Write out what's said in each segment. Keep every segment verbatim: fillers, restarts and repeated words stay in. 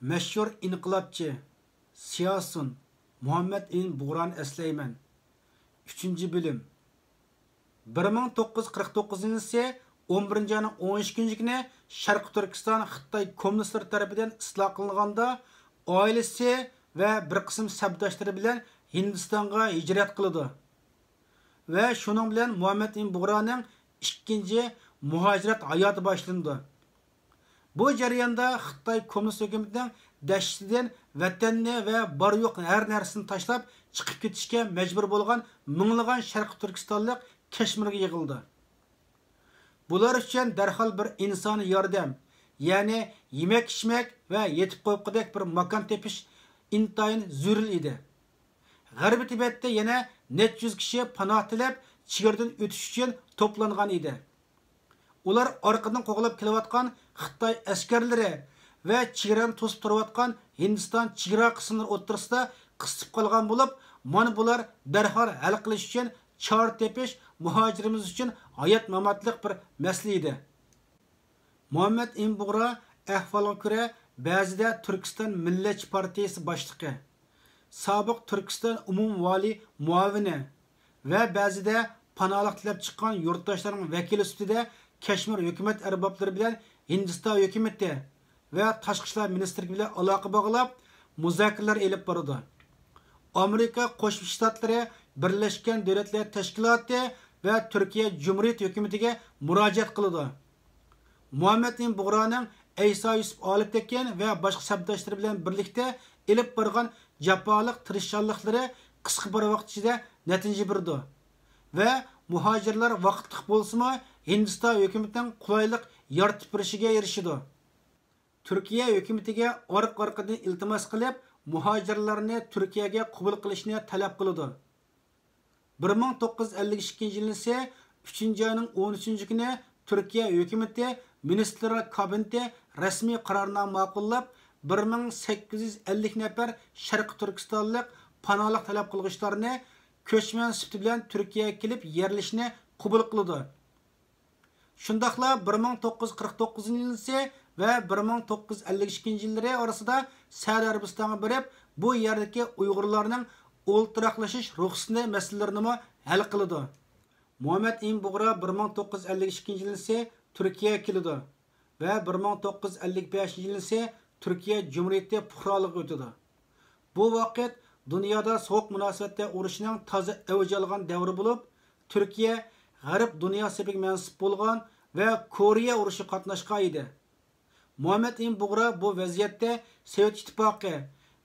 مەشھۇر ئىنقىلابچى، سىياسىيون مۇھەممەد ئىمىن بۇغرانى ئەسلەيمەن. ئۈچىنچى بۆلۈم. بىر مىڭ توققۇز يۈز قىرىق توققۇزىنچى يىلى ئون بىرىنچى ئاينىڭ ئون ئۈچىنچى كۈنى شەرقىي تۈركىستان خىتاي كوممۇنىستلىرى تەرىپىدىن ئىستىلا قىلىنغاندا، ئائىلىسى ۋە بىر قىسىم سەپداشلىرى بىلەن ھىندىستانغا ھىجرەت قىلىدۇ. ۋە شۇنىڭ بىلەن مۇھەممەد ئىمىن بۇغرانىڭ ئىككىنچى مۇھاجىرەت ھاياتى باشلىنىدۇ. بۇ جەرياندا خىتاي كوممۇنىست ھۆكۈمىتىنىڭ دەھشىتىدىن ۋەتەننى ۋە بار يوق ھەر نەرسىنى تاشلاپ چىقىپ كېتىشكە مەجبۇر بولغان مىڭلىغان شەرقىي تۈركىستانلىق كەشمىرگە يىغىلدى. بۇلار ئۈچۈن دەرھال بىر ئىنسانىي ياردەم، يەنى يېمەك-ئىچمەك ۋە يېتىپ قويغۇدەك بىر ماكان تېپىش ئىنتايىن زۆرۈر ئىدى. غەربىي تىبەتتە يەنە نەچچە يۈز كىشى پاناھ تىلەپ، چېگرىدىن ئۆتۈش ئۈچۈن توپلانغان ئىدى. ئۇلار ئارقىدىن قوغلاپ كېلىۋاتقان خىتاي ئەسكەرلىرى ۋە چېگرانى توسۇپ تۇرۇۋاتقان ھىندىستان چېگرا قىسىملىرى ئوتتۇرىسىدا قىستىپ قالغان بولۇپ، مانا بۇلار دەرھال ھەل قىلىش ئۈچۈن چارە تېپىش مۇھاجىرىمىز ئۈچۈن ھايات-ماماتلىق بىر مەسىلە ئىدى. مۇھەممەد ئىمىن بۇغرا ئەھۋالغا كۆرە، بەزىدە تۈركىستان مىللەتچى پارتىيىسى باشلىقى، سابىق تۈركىستان ئومۇمىي ۋالىي مۇئاۋىنى ۋە بەزىدە پاناھلىق تىلەپ چىققان يۇرتداشلارنىڭ ۋەكىلى سۈپىتىدە كەشمىر ھۆكۈمەت ئەربابلىرى بىلەن ھىندىستان ھۆكۈمىتى ۋە تاشقى ئىشلار مىنىستىرلىكى بىلەن ئالاقە باغلاپ، مۇزاكىرىلەر ئېلىپ بارىدۇ. ئامېرىكا قوشما شتاتلىرى، بىرلەشكەن دۆلەتلەر تەشكىلاتى ۋە تۈركىيە جۇمھۇرىيىتى ھۆكۈمىتىگە مۇراجىئەت قىلىدۇ. مۇھەممەد ئىمىن بۇغرانىڭ ئەيسا يۈسۈپ ئالپتېكىن ۋە باشقا سەپداشلىرى بىلەن بىرلىكتە ئېلىپ بارغان جاپالىق تىرىشچانلىقلىرى قىسقا بىر ۋاقىت ئىچىدە نەتىجە بېرىدۇ ۋە مۇھاجىرلار ۋاقىتلىق بولسىمۇ ھىندىستان ھۆكۈمىتىنىڭ قولايلىق يارىتىپ بېرىشىگە ئېرىشىدۇ. تۈركىيە ھۆكۈمىتىگە ئارقا-ئارقىدىن ئىلتىماس قىلىپ، مۇھاجىرلارنى تۈركىيەگە قوبۇل قىلىشنى تەلەپ قىلىدۇ. بىر مىڭ توققۇز يۈز ئەللىك ئىككىنچى يىلى ئۈچىنچى ئاينىڭ ئون ئۈچىنچى كۈنى تۈركىيە ھۆكۈمىتى مىنىستىرلار كابىنېتى رەسمىي قارارنامە ماقۇللاپ، بىر مىڭ سەككىز يۈز ئەللىك نەپەر شەرقىي تۈركىستانلىق پاناھلىق تەلەپ قىلغۇچىلارنى كۆچمەن سۈپىتى بىلەن تۈركىيەگە كېلىپ يەرلىشىشنى قوبۇل قىلىدۇ. شۇنداقلا بىر مىڭ توققۇز يۈز قىرىق توققۇزىنچى يىلى ۋە بىر مىڭ توققۇز يۈز ئەللىك ئىككىنچى يىللىرى ئارىسىدا سەئۇدى ئەرەبىستانغا بېرىپ، بۇ يەردىكى ئۇيغۇرلارنىڭ ئولتۇراقلىشىش رۇخسىتى مەسىلىلىرىنىمۇ ھەل قىلىدۇ. مۇھەممەد ئىمىن بۇغرا بىر مىڭ توققۇز يۈز ئەللىك ئىككىنچى يىلى تۈركىيەگە كېلىدۇ ۋە بىر مىڭ توققۇز يۈز ئەللىك بەشىنچى يىلى تۈركىيە جۇمھۇرىيىتى پۇقرالىقىغا ئۆتىدۇ. بۇ ۋاقىت دۇنيادا سوغۇق مۇناسىۋەتلەر ئۇرۇشىنىڭ تازا ئەۋج ئالغان دەۋرى بولۇپ، تۈركىيە غەرب دۇنياسى سېپىگە مەنسۇپ بولغان ۋە كورېيە ئۇرۇشىغا قاتناشقان ئىدى. مۇھەممەد ئىمىن بۇغرا بۇ ۋەزىيەتتە سوۋېت ئىتتىپاقى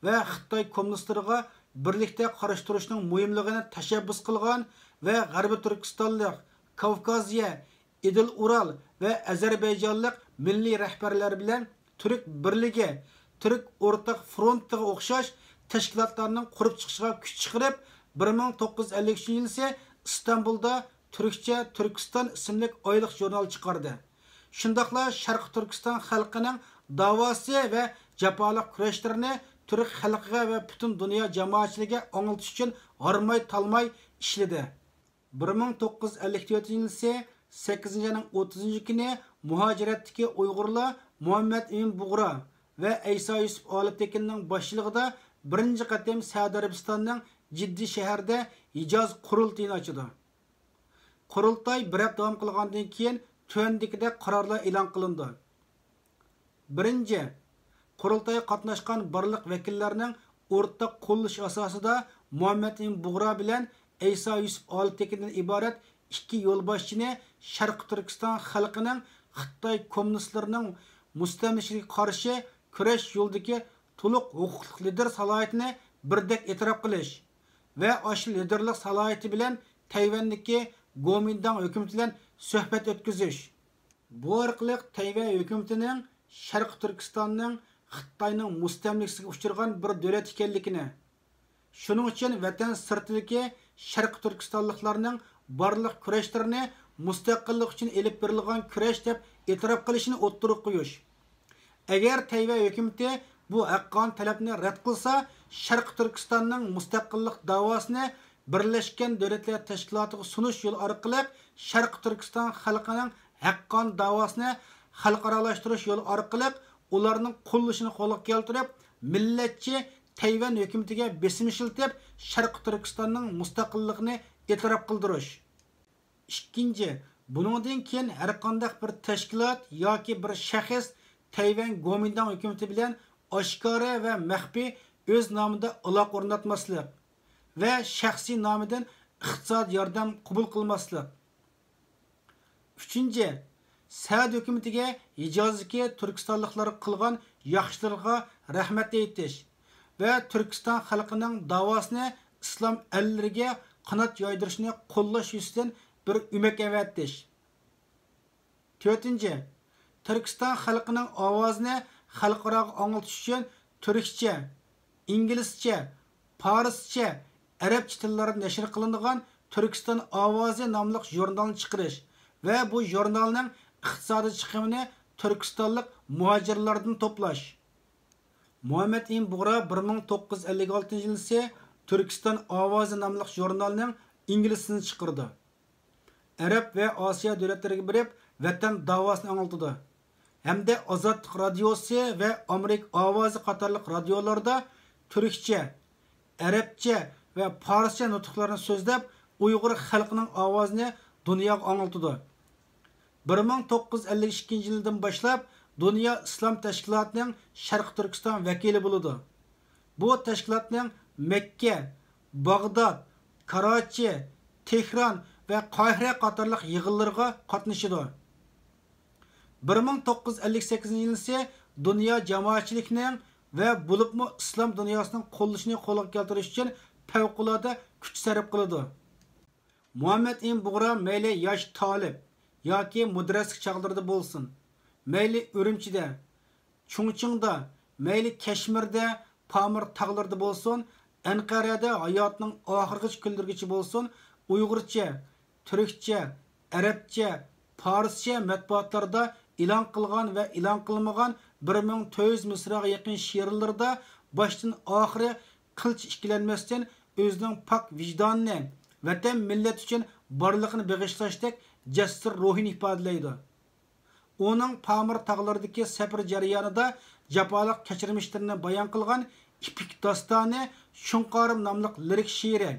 ۋە خىتاي كوممۇنىستلىرىغا بىرلىكتە قارشى تۇرۇشنىڭ مۇھىملىقىنى تەشەببۇس قىلغان ۋە غەربىي تۈركىستانلىق، كاۋكازىيە، ئىدىل ئۇرال ۋە ئەزەربەيجانلىق مىللىي رەھبەرلەر بىلەن تۈرك بىرلىكى، تۈرك ئورتاق فرونتىغا ئوخشاش تەشكىلاتلارنىڭ قۇرۇپ چىقىشىغا كۈچ چىقىرىپ، بىر مىڭ توققۇز يۈز ئەللىك ئۈچىنچى يىلى ئىستانبۇلدا تۈركچە تۈركىستان ئىسىملىك ئايلىق ژۇرنال چىقاردى. شۇنداقلا شەرقىي تۈركىستان خەلقىنىڭ داۋاسى ۋە جاپالىق كۈرەشلىرىنى تۈرك خەلقىگە ۋە پۈتۈن دۇنيا جامائەتچىلىكىگە ئاڭلىتىش ئۈچۈن ھارماي-تالماي ئىشلىدى. بىر مىڭ توققۇز يۈز ئەللىك تۆتىنچى يىلى سەككىزىنچى ئاينىڭ ئوتتۇزىنچى كۈنى مۇھاجىرەتتىكى ئۇيغۇرلار مۇھەممەد ئىمىن بۇغرا ۋە ئەيسا يۈسۈپ ئالپتېكىننىڭ باشچىلىقىدا بىرىنچى قېتىم سەئۇدى ئەرەبىستاننىڭ جىددە شەھىرىدە ھىجاز قۇرۇلتىيىنى ئاچىدۇ. قۇرۇلتاي بىر ھەپتە داۋام قىلغاندىن كېيىن، تۆۋەندىكىدەك قارارلار ئېلان قىلىنىدۇ. بىرىنچى، قۇرۇلتايغا قاتناشقان بارلىق ۋەكىللەرنىڭ ئورتاق قوللىشى ئاساسىدا مۇھەممەد ئىمىن بۇغرا بىلەن ئەيسا يۈسۈپ ئالپتېكىندىن ئىبارەت ئىككى يولباشچىنى شەرقىي تۈركىستان خەلقىنىڭ خىتاي كوممۇنىستلىرىنىڭ مۇستەملىكىچىلىكىگە قارشى كۈرەش يولىدىكى تولۇق ھوقۇقلۇق لىدىر سالاھىيىتىنى بىردەك ئېتىراپ قىلىش ۋە ئاشۇ لىدىرلىق سالاھىيىتى بىلەن تەيۋەندىكى گومىنداڭ ھۆكۈمىتى بىلەن سۆھبەت ئۆتكۈزۈش. بۇ ئارقىلىق تەيۋەن ھۆكۈمىتىنىڭ شەرقىي تۈركىستاننىڭ خىتاينىڭ مۇستەملىكىسىگە ئۇچرىغان بىر دۆلەت ئىكەنلىكىنى، شۇنىڭ ئۈچۈن ۋەتەن سىرتىدىكى شەرقىي تۈركىستانلىقلارنىڭ بارلىق كۈرەشلىرىنى مۇستەقىللىق ئۈچۈن ئېلىپ بېرىلغان كۈرەش دەپ ئېتىراپ قىلىشىنى ئوتتۇرىغا قويۇش. ئەگەر تەيۋەن ھۆكۈمىتى بۇ ھەققانىي تەلەپنى رەت قىلسا، شەرقىي تۈركىستاننىڭ مۇستەقىللىق داۋاسىنى بىرلەشكەن دۆلەتلەر تەشكىلاتىغا سۇنۇش يولى ئارقىلىق شەرقىي تۈركىستان خەلقىنىڭ ھەققانىي داۋاسىنى خەلقئارالاشتۇرۇش يولى ئارقىلىق ئۇلارنىڭ قوللىشىنى قولغا كەلتۈرۈپ، مىللەتچى تەيۋەن ھۆكۈمىتىگە بېسىم ئىشلىتىپ، شەرقىي تۈركىستاننىڭ مۇستەقىللىقىنى ئېتىراپ قىلدۇرۇش. ئىككىنچى، بۇنىڭدىن كېيىن ھەرقانداق بىر تەشكىلات ياكى بىر شەخس تەيۋەن گومىنداڭ ھۆكۈمىتى بىلەن ئاشكارا ۋە مەخپىي ئۆز نامىدا ئالاقە ئورناتماسلىق ۋە شەخسىي نامىدىن ئىقتىسادىي ياردەم قوبۇل قىلماسلىق. ئۈچىنچى، سەئۇدى ھۆكۈمىتىگە ھىجازدىكى تۈركىستانلىقلارغا قىلغان ياخشىلىقىغا رەھمەت ئېيتىش ۋە تۈركىستان خەلقىنىڭ داۋاسىنى ئىسلام ئەللىرىگە قانات يايدۇرۇشنى قوللاش يۈزىسىدىن بىر ئۆمەك ئەۋەتىش. تۆتىنچى، تۈركىستان خەلقىنىڭ ئاۋازىنى خەلقئاراغا ئاڭلىتىش ئۈچۈن تۈركچە، ئىنگلىزچە، پارسچە، ئەرەبچە تىللاردا نەشر قىلىنىدىغان تۈركىستان ئاۋازى ناملىق ژۇرنالنى چىقىرىش ۋە بۇ ژۇرنالنىڭ ئىقتىسادىي چىقىمىنى تۈركىستانلىق مۇھاجىرلاردىن توپلاش. مۇھەممەد ئىمىن بۇغرا بىر مىڭ توققۇز يۈز ئەللىك ئالتىنچى يىلىسى تۈركىستان ئاۋازى ناملىق ژۇرنالنىڭ ئىنگلىزچىسىنى چىقىرىدۇ. ئەرەب ۋە ئاسىيا دۆلەتلىرىگە بېرىپ، ۋەتەن داۋاسىنى ئاڭلىتىدۇ ھەمدە ئازادلىق رادىيوسى ۋە ئامېرىكا ئاۋازى قاتارلىق رادىيولاردا تۈركچە، ئەرەبچە ۋە پارسچە نۇتۇقلارنى سۆزلەپ، ئۇيغۇر خەلقىنىڭ ئاۋازىنى دۇنياغا ئاڭلىتىدۇ. بىر مىڭ توققۇز يۈز ئەللىك ئىككىنچى يىلدىن باشلاپ دۇنيا ئىسلام تەشكىلاتىنىڭ شەرقىي تۈركىستان ۋەكىلى بولىدۇ. بۇ تەشكىلاتنىڭ مەككە، باغداد، كاراچى، تېھران ۋە قاھىرە قاتارلىق يىغىنلىرىغا قاتنىشىدۇ. بىر مىڭ توققۇز يۈز ئەللىك سەككىزىنچى يىلىسى دۇنيا جامائەتچىلىكىنىڭ ۋە بولۇپمۇ ئىسلام دۇنياسىنىڭ قوللىشىنى قولغا كەلتۈرۈش ئۈچۈن پەۋقۇلئاددە كۈچ سەرپ قىلىدۇ. مۇھەممەد ئىمىن بۇغرا مەيلى ياش تالىپ ياكى مۇدەررىسلىك چاغلىرىدا بولسۇن، مەيلى ئۈرۈمچىدە، چۇڭچىڭدا، مەيلى كەشمىردە، پامىر تاغلىرىدا بولسۇن، ئەنقەرەدە ھاياتىنىڭ ئاخىرغىچە كۈنلىرىگىچە بولسۇن، ئۇيغۇرچە، تۈركچە، ئەرەبچە، پارسچە مەتبۇئاتلاردا ئېلان قىلغان ۋە ئېلان قىلمىغان بىر مىڭ تۆت يۈز مىسراغا يېقىن شېئىرلىرىدا باشتىن ئاخىرى قىلچە ئىككىلەنمەستىن ئۆزىنىڭ پاك ۋىجدانىنى، ۋەتەن مىللەت ئۈچۈن بارلىقىنى بېغىشلاشتەك جەسۇر روھىنى ئىپادىلەيدۇ. ئۇنىڭ پامىر تاغلىرىدىكى سەپىرى جەريانىدا جاپالىق كەچۈرمىشلىرىنى بايان قىلغان ئېپىك داستانى شۇڭقارىم ناملىق لىرىك شېئىرى،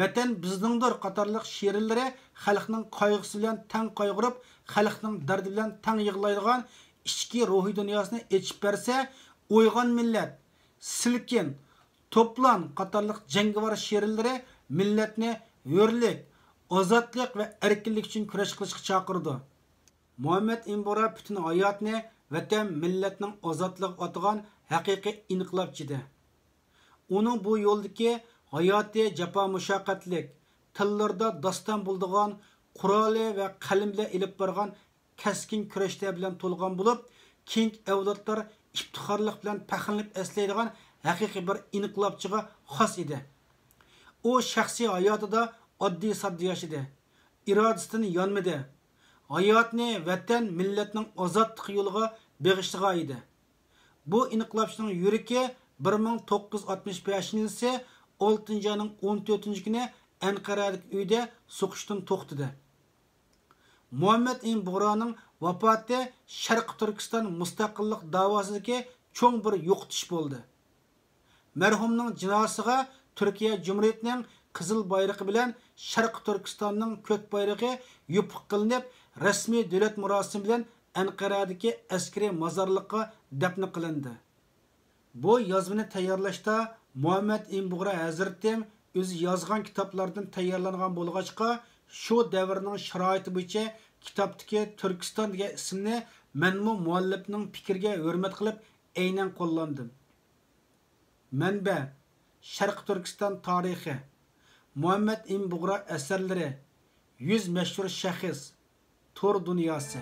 ۋەتەن بىزنىڭدۇر قاتارلىق شېئىرلىرى خەلقنىڭ قايغۇسى بىلەن تەڭ قايغۇرۇپ، خەلقنىڭ دەردى بىلەن تەڭ يىغلايدىغان ئىچكى روھىي دۇنياسىنى ئېچىپ بەرسە، ئويغان مىللەت، سىلكىن، توپلان قاتارلىق جەڭگىۋار شېئىرلىرى مىللەتنى ھۆرلۈك، ئازادلىق ۋە ئەركىنلىك ئۈچۈن كۈرەش قىلىشقا چاقىرىدۇ. مۇھەممەد ئىمىن بۇغرا پۈتۈن ھاياتىنى ۋەتەن مىللەتنىڭ ئازادلىقىغا ئاتىغان ھەقىقىي ئىنقىلابچى ئىدى. ئۇنىڭ بۇ يولدىكى ھاياتى جاپا مۇشەققەتلىك، تىللىرىدا داستان بولىدىغان، قورالى ۋە قەلىمى بىلەن ئېلىپ بارغان كەسكىن كۈرەشلەر بىلەن تولغان بولۇپ، كېيىنكى ئەۋلادلار ئىپتىخارلىق بىلەن پەخىرلىنىپ ئەسلەيدىغان ھەقىقىي بىر ئىنقىلابچىغا خاس ئىدى. ئۇ شەخسىي ھاياتىدا ئاددىي-ساددا ياشىدى، ئىرادىسىدىن يانمىدى، ھاياتىنى ۋەتەن، مىللەتنىڭ ئازادلىقى يولىغا بېغىشلىغان ئىدى. بۇ ئىنقىلابچىنىڭ يۈرىكى بىر مىڭ توققۇز يۈز ئاتمىش بەشىنچى يىلىسى ئالتىنچى ئاينىڭ ئون تۆتىنچى كۈنى ئەنقەرەدىكى ئۆيىدە سوقۇشتىن توختىدى. مۇھەممەد ئىمىن بۇغرانىڭ ۋاپاتى شەرقىي تۈركىستان مۇستەقىللىق داۋاسىدىكى چوڭ بىر يوقىتىش بولدى. مەرھۇمنىڭ جىنازىسىغا تۈركىيە جۇمھۇرىيىتىنىڭ قىزىل بايرىقى بىلەن شەرقىي تۈركىستاننىڭ كۆك بايرىقى يوپۇق قىلىنىپ، رەسمىي دۆلەت مۇراسىمى بىلەن ئەنقەرەدىكى ئەسكىرىي مازارلىققا دەپنە قىلىندى. بۇ يازمىنى تەييارلاشتا مۇھەممەد ئىمىن بۇغرا ھەزرىتىم ئۆزى يازغان كىتابلاردىن تەييارلانغان بولغاچقا، شۇ دەۋرنىڭ شارائىتى بويىچە كىتابتىكى تۈركىستان دېگەن ئىسىمنى مەنمۇ مۇئەللىپنىڭ پىكرىگە ھۆرمەت قىلىپ ئەينەن قوللاندىم. مەنبە: شەرقىي تۈركىستان تارىخى. مۇھەممەد ئىمىن بۇغرا ئەسەرلىرى. يۈز مەشھۇر شەخس. تور دۇنياسى.